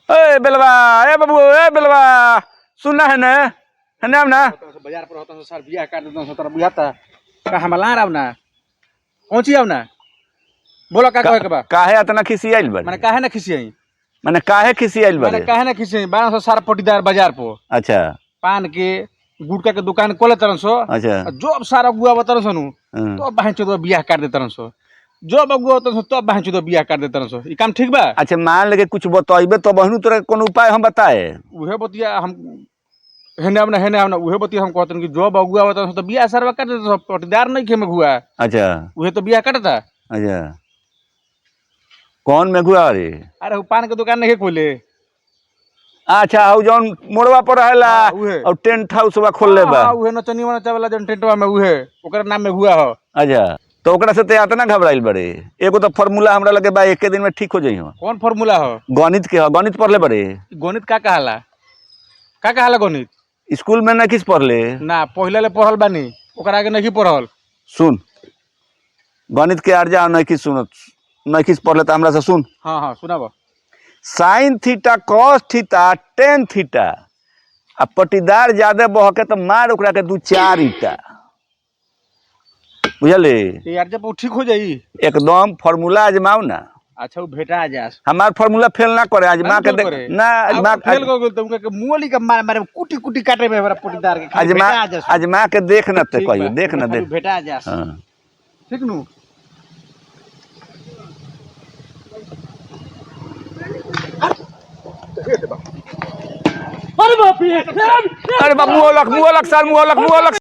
ए बेलवा, ए बाबू, ए बेलवा, सुनना है ना, है ना ना? बाजार पर होता सर बियाह काट देता सर, तोरा बुझाता का हम ला आव ना? कौन चीज आव ना? बोलो, का कहे के बा? काहे इतना खिसियाइल माने बड़े? काहे ना खिसियाई? माने काहे खिसियाइल माने बड़े? काहे ना खिसियाई? 1200 सारा पटीदार बाजार पर पान के गुटका के दुकान खोले तरन सो। जब सारा गुआ बतरन सनु तो बाहें चोदवा बियाह काट दे तरन सो। जब अगुआ तरन सो तब बाहें चोदवा बियाह काट दे तरन सो। ई काम ठीक बा? अच्छा, मान ले के कुछ बतइबे तो बहनू तोरा कोनो उपाय हम बताए। उहे बतिया हम हेने आव ना, हेने आव ना। उहे बतिया हम कहतन कि जब अगुआ बतरन सो तो बियाह सरवा काट दे सो। पटीदार नहीं खे में गुआ। उहे तो बियाह काटता। अच्छा, कौन मेघुआ रे? अरे, उ पान के दुकान नहीं खोले। अच्छा, हउ जौन मोड़वा पर रहेला? हाँ, उहे। और टेंट हाउस बा खोलले बा? हाँ, उहे नचनी वाला चावला जन टेंटवा में, उहे ओकरा नाम में हुआ हो। अच्छा, तो ओकरा से ते इतना घबराइल बड़े? एगो तो फार्मूला हमरा लगे बा, एके दिन में ठीक हो जाई हो। कौन फार्मूला हो? गणित के हो। गणित पढ़ले बड़े? गणित का कहाला? का कहाला गणित? स्कूल में ना किस पढ़ले? ना, पहले ले पढ़ल बानी, ओकरा आगे नहीं पढ़ल। सुन, गणित के अर्जा नहीं किस सुनत, नहीं किस पढ़ले तो हमरा से सुन। हाँ हाँ, सुनाब। Sine theta, cos theta, tan theta, आ पटीदार ज्यादा बहके तो मार ओकरा के दू चार ईटा, बुझले? ये यार, जब वो ठीक हो जाई? एकदम, फार्मूला आजमाओ ना। अच्छा, वो भेटा जास। हमार फार्मूला फेल ना करे, आजमा के फेल देख। करे। ना, आजमा। फेल हो गेल तो उनका के मुंहली के मारे मारे कुटी कुटी काटे में हमरा पटीदार के खाली। आजमा। भेटा जास। आजमा के देख ना ते। ठीक कहियो बा, देख ना। खाली देख। भेटा जास। हाँ। ठीक नु। अरे बाप, मुँह लक, मुँह लक सर, मुँह लक, मुँह लक।